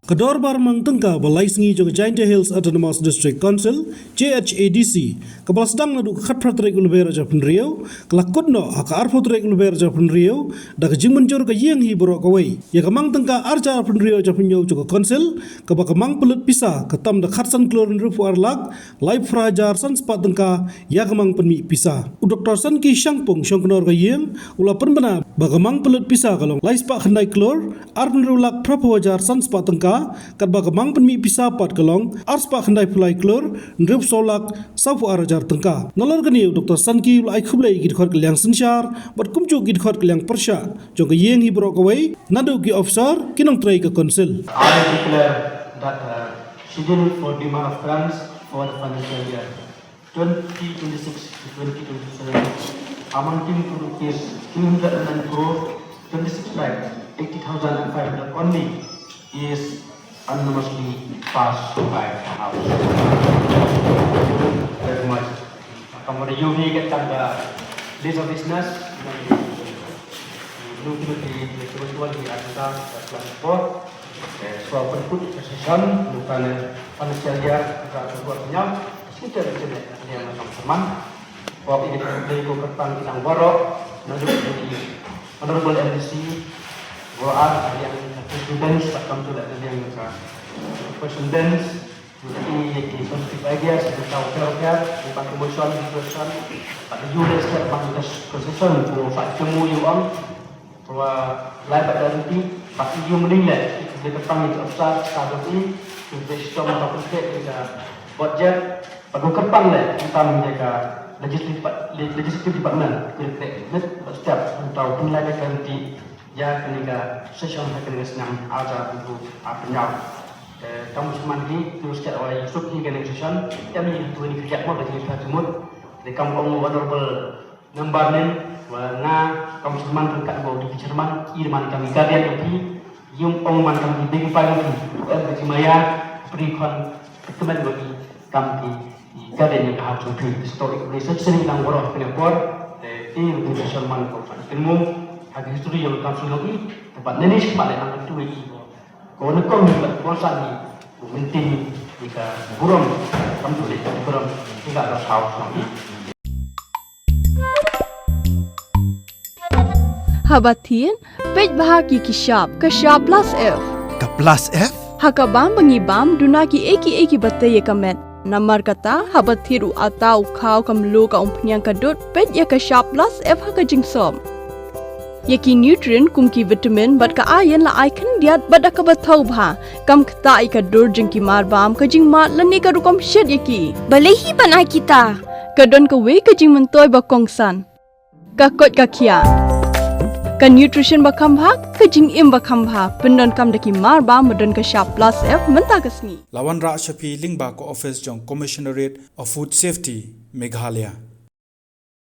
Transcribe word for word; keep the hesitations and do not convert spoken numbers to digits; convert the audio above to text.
Ka dorbar mang tyngka ba lai sngi jong ka Jaintia Hills Autonomous District Council, J H A D C, kaba la sdang naduh ka khatphra tarik u Lber arhajar arphew hynriew, ka la kut noh ha ka arphew tarik u Lber arhajar arphew hynriew, da ka jingmynjur ka ïing hi baroh kawei ïa ka mang tyngka arhajar arphew hynriew arhajar arphew hynñiew jong ka Council, kaba ka mang pynlut pisa ka tam da khatsan klur hynriewphew ar lak laiphew phra hajar san spah tyngka ïa ka mang pynmih pisa. U Doktor Sanki Shangpung, shongknor ka ïing, u la pynbna ba ka mang pynlut pisa ka long laispah khyndai klur arphew hynriew lak phraphew hajar san spah tyngka, katba ka mang pynmih pisa pat ka long arspah khyndaiphew lai klur hynriewphew saw lak sawphew ar hajar tyngka. Nalor kane, u Doktor Sanki u la ai khublei ïa ki dkhot ka liang synshar bad kumjuh ki dkhot ka liang pyrshah jong ka ïing hi baroh kawei, naduh ki officer, ki nongtrei ka Council. I declare that, uh, schedule for demand of grants for the financial year twenty twenty-six to twenty twenty-seven, amounting to rupees three hundred nine crore twenty-six lakh eighty thousand and five hundred only, is unanimously passed by the House. Very much. Kamar yuhi kat tang ka list of business. Lu kini di kebetulan di agenda plus four. So pun put session bukan financial year kita buat nyam. Kita di sini yang macam teman. Ko ini dari ko kertang kita baru. Nanti di Honorable M D C, Roar, yang students tak kamu tu dah yang macam students. Ïa ki positive ideas, ïa ki fair, ïa ki promotion, promotion. Pat ïa u leh step ban ka concession ko fa jemu ïa u ong. Ko lai ba da renti, pat ïa u mending leh ïa ki kyrpang ïa ki officer, ka dei ki, ki system ka pynthik ïa ka budget. Pat ko kyrpang leh tang ïa ka legislative, legislative department, ki leh step ban tau pynlai ka renti ïa kane ka session ha kane ka snem arhajar arphew hynñiew. Te kam sumar hi, terus kat wai suk hi kane session, kam hi tu ni kerja mo bagi kita jemut. Te kam ong honorable member nen, wa nga kam sumar tu kat go di chairman, i man kam guardian ong hi, yung ong man kam di big pa ong hi, em bagi maya, pri kon, teman bagi kam di guardian yang harus lebih historic research seni nang woroh kena por, te ti lebih session man ko kan temu, hagi history yang kam sumar hi, tempat nene semak le nang tu i. Ko na kong ni ka kongsan ni, ko mintin ni ka burom, kam tu le ka burom, ni ka ka saw saw ni. Haba thied, peit bha ki ki shap, ka shap plus F. Ka plus F? Ha ka bam ba ngi bam, duna ki ei ki ei ki ba tei ïa ka met. Namar kata, haba thied u ata u khaw ka mluh ka umphniang ka dud, peit ïa ka shap plus F ha ka jingsop. Ïa ki nutrient kum ki vitamin bad ka iron la ai khyndiat bad da kaba thaw bha. Kam ktah ïa ka dur jong ki mar bam, ka jingmad lane ka rukom shet ïa ki. Balei hi ban ai kita? Ka don kawei ka jingmyntoi ba kongsan. Ka koit ka khiah. Ka nutrition ba kham bha, ka jingim ba kham bha. Pyndonkam da ki mar bam ba don ka shap plus F mynta ka sngi. La wanrah sha phi lyngba ka office jong Commissionerate of Food Safety, Meghalaya.